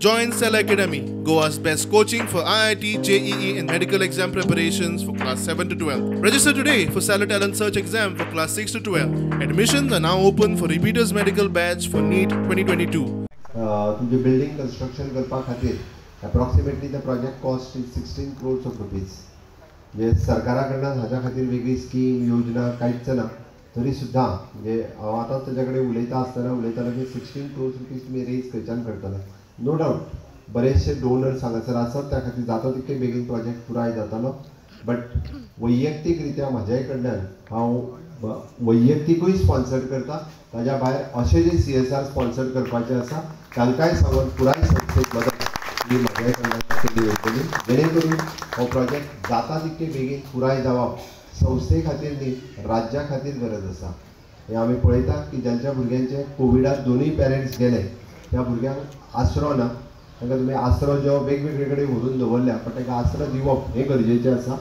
Join Cell Academy, Goa's best coaching for IIT, JEE and medical exam preparations for class 7 to 12. Register today for Stellar Talent Search exam for class 6 to 12. Admissions are now open for repeaters medical batch for NEET 2022. तुमचे building construction करपा खातीर approximately the project cost is 16 crores of rupees. म्हणजे सरकारा कडल्यान हाज्या खातीर वेगळी scheme योजना कांयच ना, तरी सुद्दां म्हणजे हांव आतां ताच्या कडेन उलयता आसतना उलयतालो की 16 क्रोर्स रुपीज तुमी रेज खंयच्यान करतले. नो डावट बरेचशे डोनर्स हांगासर आसात, त्या खातीर जाता तितके बेगीन प्रोजेक्ट पुराय जातालो. बट वैयक्तीक रित्या म्हज्याय कडल्यान हांव वैयक्तिकूय स्पॉन्सर करता, ताज्या भायर अशें जे CSR sponsor करपाचें आसा तांकांय सांगून पुराय संस्थेक मदत ही म्हज्याय कडल्यान केली वयतली, जेणे करून हो प्रोजेक्ट जाता तितके बेगीन पुराय जावप संस्थे खातीर न्ही राज्या खातीर गरज आसा. हें आमी पळयता की जांच्या भुरग्यांचे कोविडात दोनूय पेरंट्स गेले त्या भुरग्यांक आसरो ना, तांकां तुमी आसरो जो वेगवेगळे कडेन व्हरून दवरल्या पण तांकां आसरो दिवप हें गरजेचें आसा.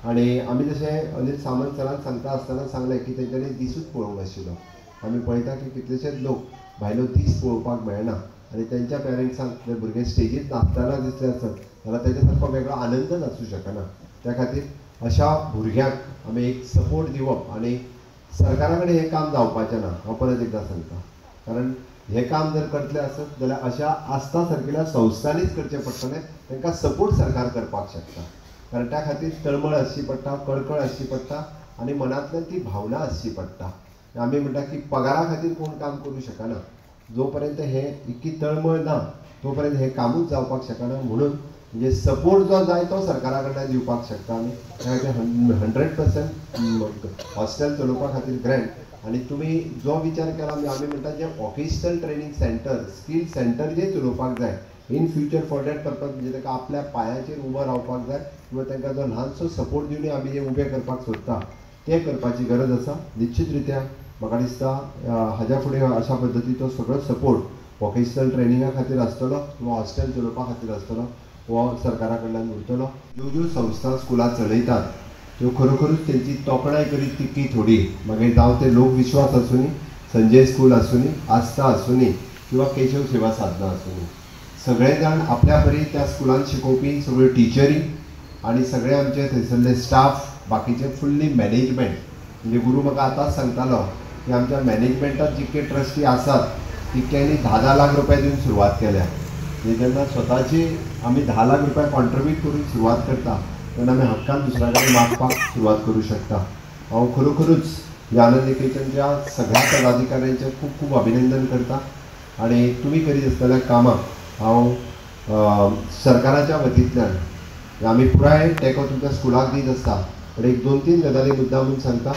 आनी आमी जशें अनिल सामंत सरान सांगता आसतना सांगलें की तेंच्यांनी दिसूच पळोवंक नाशिल्लो. आमी पळयता की कितलेशेच लोक भायलो दीस पळोवपाक मेळना आनी तेंच्या पेरंट्सांक जर भुरगे स्टेजीर नाचतना दिसले आसत जाल्यार तेच्या सारको वेगळो आनंदच आसूं शकना. त्या खातीर अशा भुरग्यांक आमी एक सपोर्ट दिवप आनी सरकारा कडेन हें काम जावपाचें ना, हांव परत एकदां सांगता, कारण हें काम जर करतलें आसत जाल्यार अशा आस्था सारकिल्या संस्थांनीच करचें पडटलें, तांकां सपोर्ट सरकार करपाक शकता. कारण त्या खातीर तळमळ आसची पडटा, कळकळ आसची पडटा आनी मनांतल्यान ती भावना आसची पडटा. आमी म्हणटा की पगारा खातीर कोण काम करूं शकना, जो पर्यंत हे इतकी तळमळ ना तो पर्यंत हें कामूच जावपाक शकना. म्हणून म्हणजे सपोर्ट जो जाय तो सरकारा कडल्यान दिवपाक शकता आमी. त्या खातीर 100% हॉस्टेल चलोवपा खातीर ग्रँट. आनी तुमी जो विचार केला आमी म्हणटा जें vocational training centre skill centre जें चलोवपाक जाय in future for that purpose, म्हणजे ताका आपल्या पांयाचेर उबो रावपाक जाय किंवा तांकां जो ल्हानसो सपोर्ट दिवन आमी जें उबें करपाक सोदता तें करपाची गरज आसा. निश्चित रित्या म्हाका दिसता हाज्या फुडें अशा पद्दतीचो सगळो सपोर्ट वोकेशनल ट्रेनिंगा खातीर आसतलो किंवा हॉस्टेल चलोवपा खातीर आसतलो हो सरकारा कडल्यान उरतलो. ज्यो ज्यो संस्था स्कुलां चलयतात त्यो खरोखरूच तेंची तोखणाय करीत तितकी थोडी, मागीर जावं ते लोकविश्वास आसूनी, संजय स्कूल आसूनी, आस्था आसूनी किंवा केशव सेवा साधना आसूनी, सगळे जाण आपल्या परी त्या स्कुलान शिकोवपी सगळ्यो टिचरी आनी सगळे आमचे थंयसरले स्टाफ, बाकीचे फुल्ली मॅनेजमेंट. म्हणजे गुरू म्हाका आतांच सांगतालो की आमच्या मॅनेजमेंटात जितके ट्रस्टी आसात तितक्यांनी 10-10 लाख रुपया दिवन सुरवात केल्या. म्हणजे जेन्ना स्वताची आमी 10 लाख रुपया कॉन्ट्रिब्यूट करून सुरवात करता तेन्ना आमी हक्कान दुसऱ्या कडेन मागपाक सुरवात करूं शकता. हांव खरोखरूच ह्या आनंद निकेतनच्या सगळ्या पदाधिकाऱ्यांचें खूब खूब अभिनंदन करता आनी तुमी करीत आसतल्या कामाक हांव सरकाराच्या वतींतल्यान आमी पुराय तेंको तुमच्या स्कुलाक दीत आसता. पण एक 2-3 गजाली मुद्दा म्हूण सांगता.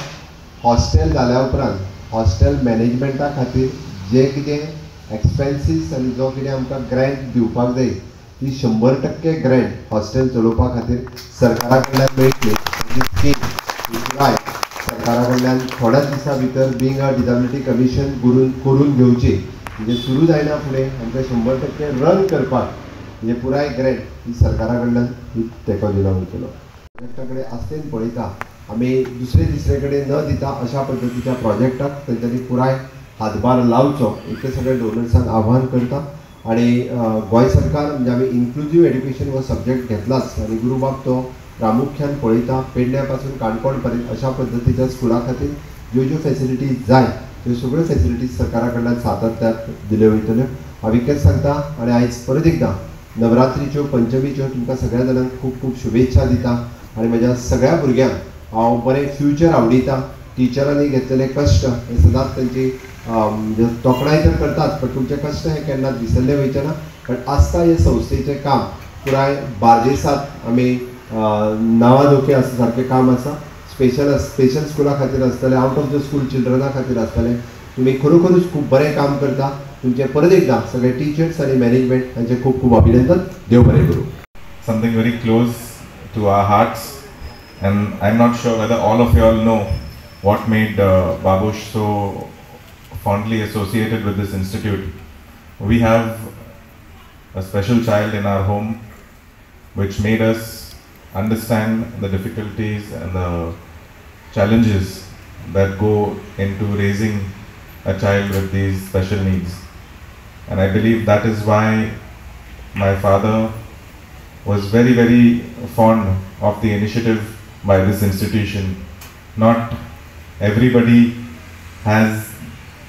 हॉस्टेल जाल्या उपरांत हॉस्टेल मॅनेजमेंटा खातीर जे कितें एक्सपेन्सीस आनी जो कितें आमकां ग्रँट दिवपाक जाय ती 100% ग्रँट हॉस्टेल चलोवपा खातीर सरकारा कडल्यान मेळटली. स्कीम पुराय सरकारा कडल्यान थोड्याच दिसां भितर बींग अ डिजेबिलिटी कमिशन करून घेवची, म्हणजे सुरू जायना फुडें आमकां 100% रन करपाक म्हणजे पुराय ग्रँट ही सरकारा कडल्यान ही तेंको दिला वयतलो. प्रोजेक्टा कडेन आस्तेन पळयता आमी दुसरे तिसरे कडेन न दिता अशा पद्दतीच्या प्रोजेक्टाक तेंच्यांनी पुराय हातभार लावचो इतलें सगळें डोनर्सांक आव्हान करता. आनी गोंय सरकार म्हणजे आमी इन्क्लुजीव एड्युकेशन हो सब्जेक्ट घेतलाच आनी गुरुबाब तो प्रामुख्यान पळयता. पेडण्या पासून काणकोण पर्यंत अशा पद्दतीच्या स्कुला खातीर ज्यो ज्यो फेसिलिटीज जाय त्यो सगळ्यो फेसिलिटीज सरकारा कडल्यान सातत्यान दिल्यो वयतल्यो. हांव इतलेंच सांगता आनी आयज परत एकदां नवरात्रीच्यो पंचमीच्यो तुमकां सगळ्या जाणांक खूब खूब शुभेच्छा दिता आनी म्हज्या सगळ्या भुरग्यांक हांव बरें फ्युचर आवडिता. टिचरांनी घेतलेले कश्ट हे सदांच तेंची म्हणजे तोखणाय तर करतात पण तुमचे कश्ट हे केन्नाच विसरले वयचे ना. पण आस्था हे संस्थेचें काम पुराय बार्देसांत आमी नांवा धोके आसा सारकें काम आसा. स्पेशल स्पेशल स्कुला खातीर आसतलें, आवट ऑफ the school चिल्ड्रना खातीर आसतलें. तुमी खरोखरूच खूब बरें काम करता. तुमचें परत एकदां सगळे टिचर्स आनी मॅनेजमेंट हांचें खूब खूब अभिनंदन. देव बरें करूं. Something very close to our hearts, and I'm not sure whether all of you all know what made Babush so fondly associated with this institute. We have a special child in our home which made us understand the difficulties and the challenges that go into raising a child with these special needs. And I believe that is why My father was very, very fond of the initiative by this institution. Not everybody has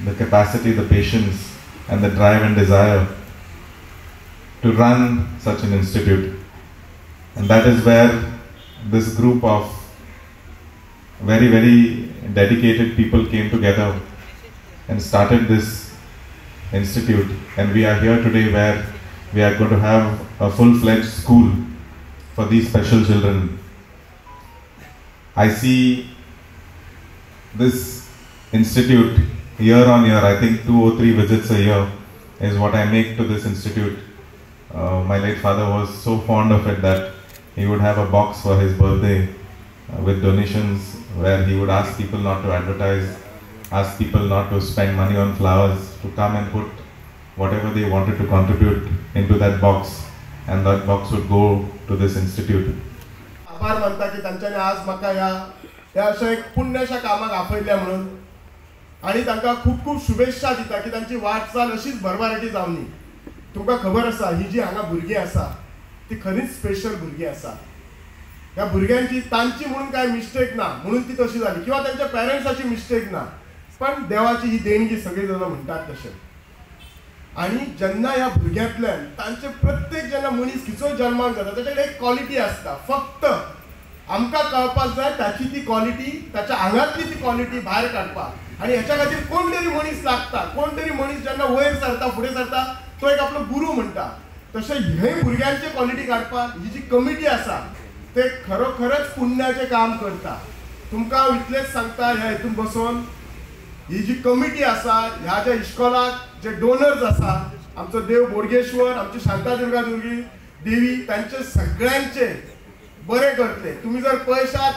the capacity, the patience and the drive and desire to run such an institute. And that is where this group of very, very dedicated people came together and started this institute. And we are here today where we are going to have a full-fledged school for these special children. I see this institute year on year. I think 2 or 3 visits a year is what I make to this institute. My late father was so fond of it that he would have a box for his birthday with donations where he would ask people not to advertise, ask people not to spend money on flowers, to come and put whatever they wanted to contribute into that box, and that box would go to this institute. आभार मानता की तांच्यांनी आज म्हाका ह्या अशा एक पुण्यशा कामाक आपयल्या म्हणून, आनी तांकां खूब खूब शुभेच्छा दिता की तांची वाटचाल अशीच भरभराटी जावनी. तुमकां खबर आसा ही जी हांगा भुरगीं आसा ती खरीच स्पेशल भुरगीं आसा. ह्या भुरग्यांची तांची म्हणून कांय मिस्टेक ना म्हणून ती तशी जाली किंवा तांच्या पेरंट्साची मिस्टेक ना, पण देवाची ही देणगी सगळी जाणां म्हणटात तशें. आनी जेन्ना ह्या भुरग्यांतल्यान तांचे प्रत्येक जेन्ना मनीस खंयचोय जल्माक जाता ताच्या कडेन एक क्वॉलिटी आसता, फक्त आमकां कळपाक जाय ताची ती क्वॉलिटी, ताच्या आंगांतली ती क्वॉलिटी भायर काडपाक. आनी हेच्या खातीर कोण तरी मनीस लागता, कोण तरी मनीस जेन्ना वयर सरता फुडें सरता तो एक आपलो गुरू म्हणटा. तशें हे भुरग्यांची क्वॉलिटी काडपाक ही जी कमिटी आसा ते खरोखरच पुण्याचें काम करता. तुमकां हांव इतलेंच सांगता ह्या हितून बसोन ही जी कमिटी आसा, ह्या ज्या इश्कोलाक जे डोनर्स आसा, आमचो देव बोडगेश्वर, आमची शांतादुर्गा दुर्गी देवी, तांचे सगळ्यांचे बरें करतले. तुमी जर पळयशात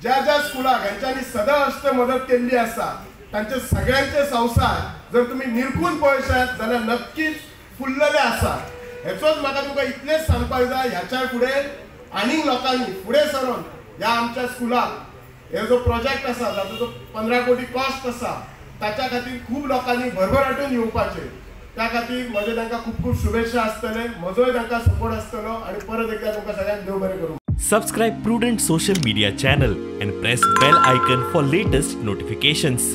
ज्या ज्या स्कुलाक हेंच्यांनी सदां अश्ट मदत केल्ली आसा तांचे सगळ्यांचे संवसार जर तुमी निरखून पळयशात जाल्यार नक्कीच फुल्लले आसा. हेचोच म्हाका तुमकां इतलेंच सांगपाक जाय, ह्याच्या फुडें आनीक लोकांनी फुडें सरून ह्या आमच्या स्कुलाक हे जो प्रोजेक्ट आसा ताचो जो 15 कोटी कॉस्ट आसा ताच्या खातीर खूब लोकांनी भरभराटून येवपाचें. त्या खातीर म्हजे तांकां खूब खूब शुभेच्छा आसतले, म्हजोय तांकां सपोर्ट आसतलो आनी परत एकदा तुमकां सगळ्यांक देव बरें करूं. Subscribe Prudent Social Media channel and press bell icon for latest notifications.